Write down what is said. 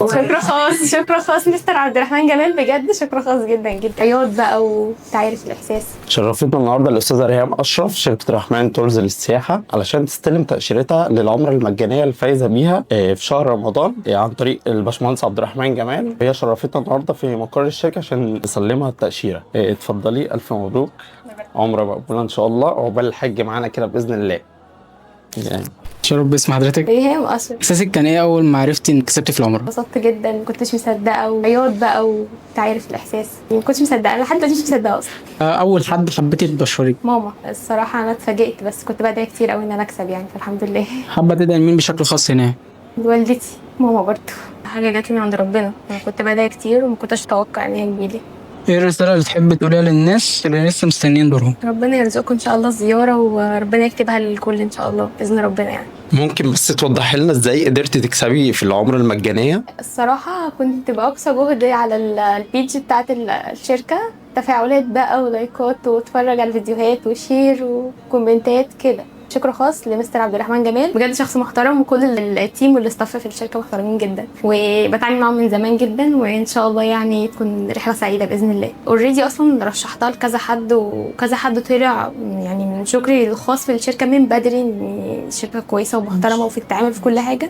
شكرا خاص، شكرا خاص مستر عبد الرحمن جمال، بجد شكرا خاص جدا جدا. عياط بقى وانت عارف الاحساس. شرفتنا النهارده الاستاذة ريهام اشرف، شركة رحمن تورز للسياحه، علشان تستلم تاشيرتها للعمرة المجانية اللي فايزه بيها في شهر رمضان عن طريق الباشمهندس عبد الرحمن جمال. هي شرفتنا النهارده في مقر الشركة عشان نسلمها التاشيره. اتفضلي، الف مبروك، عمره مقبولة ان شاء الله، عقبال الحج معانا كده باذن الله يعني. شرف باسم حضرتك. ريهام اشرف. احساسك كان ايه اول ما عرفتي انك كسبتي في العمرة؟ اتبسطت جدا، ما كنتش مصدقه، وعياط بقى وانت عارف الاحساس، ما كنتش مصدقه، انا لحد دلوقتي مش مصدقه اصلا. اول حد حبيتي تبشريه؟ ماما الصراحه، انا اتفاجئت بس كنت بدعي كتير قوي ان انا اكسب يعني، فالحمد لله. حابة تدعي لمين بشكل خاص هناك؟ والدتي، ماما برضو. حاجة جات لي من عند ربنا، انا كنت بدعي كتير وما كنتش اتوقع ان هي تجيلي. ايه الرسالة اللي تحب تقوليها للناس اللي لسه مستنيين دورهم؟ ربنا يرزقكم ان شاء الله الزياره، وربنا يكتبها للكل ان شاء الله باذن ربنا يعني. ممكن بس توضحي لنا ازاي قدرتي تكسبي في العمرة المجانية؟ الصراحة كنت بأقصى جهد على ال page بتاعت الشركة، تفاعلات بقى ولايكات واتفرج على الفيديوهات و share وكومنتات كده. شكر خاص لمستر عبد الرحمن جمال، بجد شخص محترم، وكل ال team وال staff في الشركة محترمين جدا، وبتعامل معاهم من زمان جدا، وان شاء الله يعني تكون رحلة سعيدة بإذن الله. already اصلا رشحتها لكذا حد، وكذا حد طلع يعني من شكري الخاص في الشركة من بدري ان الشركة كويسة ومحترمة وفي التعامل في كل حاجة.